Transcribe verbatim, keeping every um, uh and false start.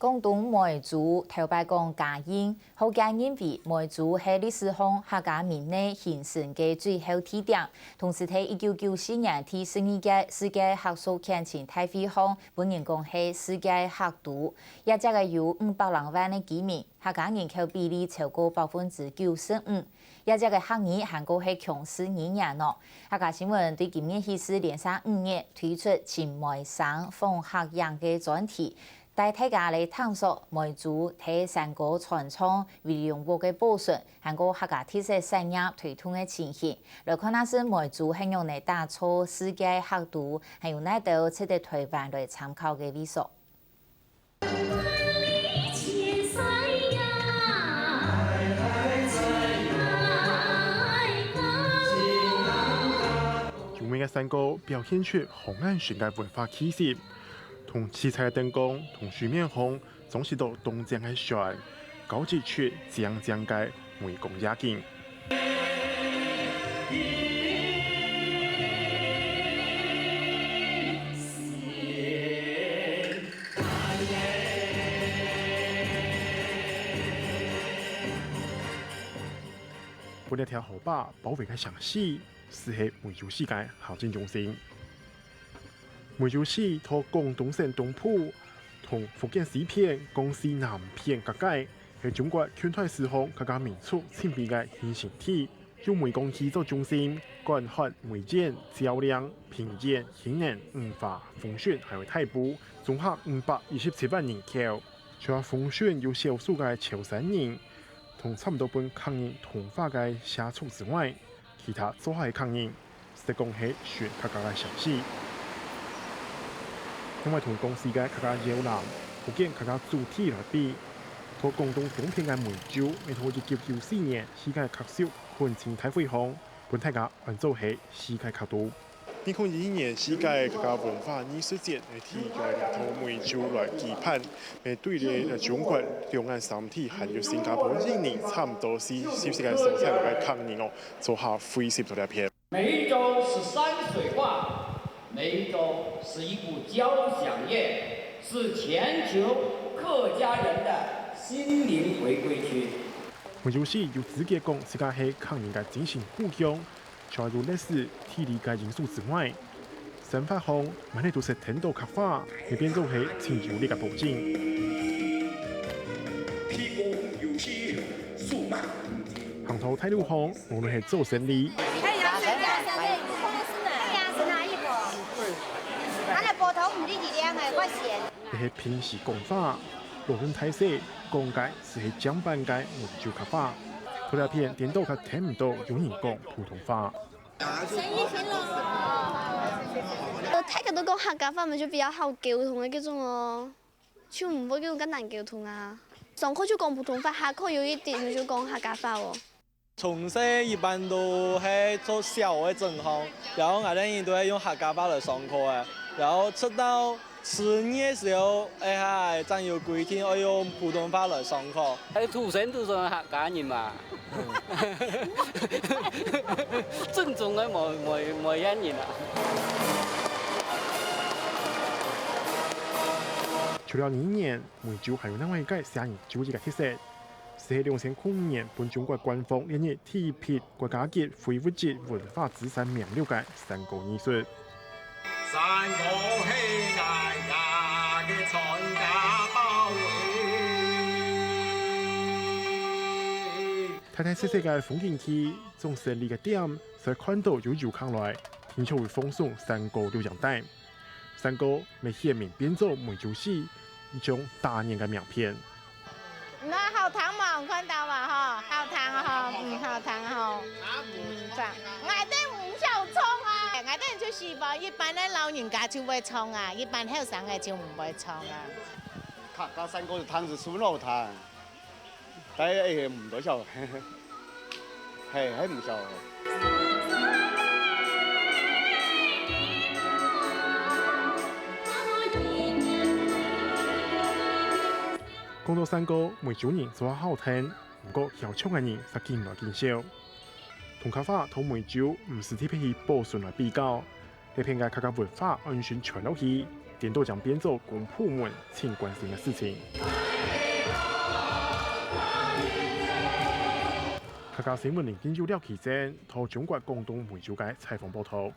廣東梅州頭擺講嘉應，學界認為梅州係歷史上客家民內形成个最後地點，同時在一九九四年第十二屆世界客屬懇親大會上，分人講係世界客都。這跡个有五百零萬个居民，客家人口比例超過百分之九十五。這跡个客語還過係強勢語言哦。客家新聞對今年起勢連續五日推出尋梅聲訪客影个專題， 帶大家來探索梅州在山歌傳唱、圍龍屋个保存，還過客家特色產業推動个情形，來看下係梅州係仰仔打造世界客都，還有哪兜值得臺灣來參考个位所。 優美个山歌表現出好眼神个文化氣息，同七彩个燈光同水面項裝飾到當靚个船，交織出靚靚个湄公夜景。 分這條河壩包圍个城市，就係梅州市个行政中心。梅州市在廣東省東部，同福建西片、江西南片隔界，係中國近代史上客家民族盡尾个形成地。 用湄公去做中心，管轄梅縣、蕉嶺、平遠、興寧、五華、豐順還有大埔，總下五百一十七萬人口。除了豐順有少數个潮汕人，同差毋多分客人同化个畲族之外，其他做下个客人，實講係純客家个城市。另外同江西个客家饒南、福建客家祖地來比，在廣東東片个梅州，乜在一九九四年 世界客屬懇親大會上，分大家安做係世界客都。二零一一年世界客家文化藝術節係在這个梅州來舉辦，係對咧中國、兩岸三地還有新加坡、印尼差毋多四、四十个所在來个客人哦，做下會集到這片。 梅州是山水画，梅州是一部交響樂，是全球客家人的心靈回歸區。梅州市有資格講自家係客人个精神故鄉，除了有歷史、地理个因素之外，生活上乜係都識聽到客話，也變做係盡有力个保證。行到大路項， 無論係做生理，這係平時講話，無論大細，講个就係正版个梅州客話。在這片顛倒較聽毋到有人講普通話。大家都講客家話嘛，就比較好溝通个該種哦，就毋會該種較難溝通啊。上課就講普通話，下課有一點就講客家話哦。 從細一般都係做小學个整項，然後𠊎兜人都係用客家話來上課个，然後直到十二歲个時候，哎嗨，正有規定愛用普通話來上課。係土生土長个客家人嘛，正宗个梅、梅、梅縣人啊。除了語言，梅州還有另外一個寫人注意个特色。 就係兩千空五年分中國官方列入第一批國家級非物質文化資產名錄个山歌藝術。山歌係𠊎个傳家寶貝。大大細細个風景區，總係這個點，就看到有遊客來，聽著會放鬆山歌錄影帶。 山歌乜顯明變做梅州市一張打眼个名片。那好聽無？看到無？吼，好聽吼，嗯，好聽吼。嗯，這樣。𠊎兜毋曉唱啊，𠊎兜就希望一般个老人家就會唱啊，一般後生个就毋會唱啊。客家山歌就聽就順路聽。 大家會毋多曉，係，係毋曉。講到山歌，梅州人就係好聽，毋過曉唱个人實緊來緊少。同客話在梅州毋使特別去保存來比較， 這片个客家文化安心傳落去，顛倒將變做公部門盡關心个事情。客家新聞林金友、廖啟正到中國廣東梅州个採訪報導。